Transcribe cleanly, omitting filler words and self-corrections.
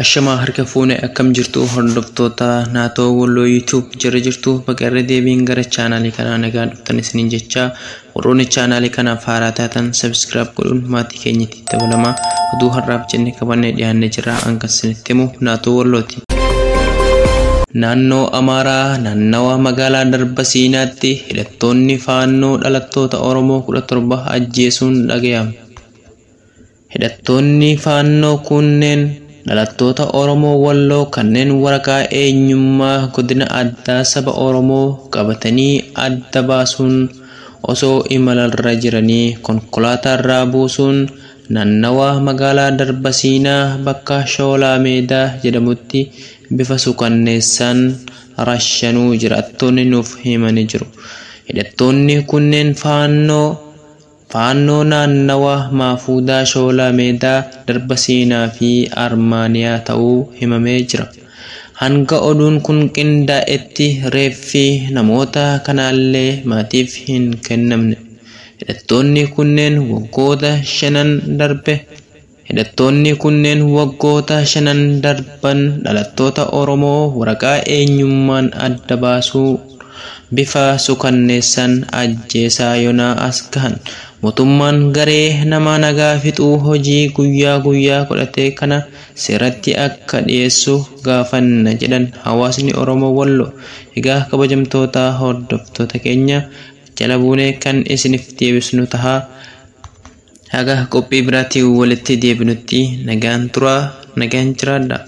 Ashamaa harka fuune, akkam jirtu hordoftoota Naatoo Walloo YouTube? Jira jirtu, baga irra deebiin gara chaanaalii kanaa nagaan dhuftan isiniin jecha. Warroonni chaanaalii kanaaf haaraa taatan subscribe godhuun maatii keenyatti dabalamaa. Oduu har'aaf jennee qabannee dhiyaannee jira, hanga isinitti himu Naatoo Wallooti. Naannoo Amaaraa naannawa magaalaa Darba Siinaatti hidhattoonni Faannoo dhalattoota Oromoo 17 ajjeesuun dhagayame. Hidhattoonni Faannoo kunneen dhalattoota Oromoo Walloo kanneen waraqaa eenyummaa godina addaa saba Oromoo qabatanii adda baasuun osoo imalarra jiranii konkolaataarraa buusuun naannawa magaalaa Darba Siinaa bakka Shoolaa Meedaa jedhamutti bifa suukanneessaan rashanuu jiraattonni nuuf himanii jiru. Hidhattoonni kunneen Faannoo naannawa Maafuudaa, Shoolaa Meedaa, Darba Siinaa fi Armaaniyaa ta'uu himamee jira. Hanga oduun kun qindaa'etti reeffi namoota kanaallee maatiif hin kennamne. Hidhattoonni kunneen waggoota shanan darbe Hidhattoonni kunneen waggoota shanan darban dhalattoota Oromoo waraqaa eenyummaan adda baasuu bifa suukanneessaan ajjeesaa yoonaa as gahan. Mootummaan garee nama nagaa fixuu hojii guyyaa guyyaa godhate kana seeratti akka dhiyeessu gaafanna jedhan hawaasni Oromoo Walloo. Egaa kabajamtoota hordoftoota keenya, jala buunee kan isiniif deebisnu taha. Haga qophii biraatiin walitti deebinutti nagaan turaa, nagaan jiraadhaa.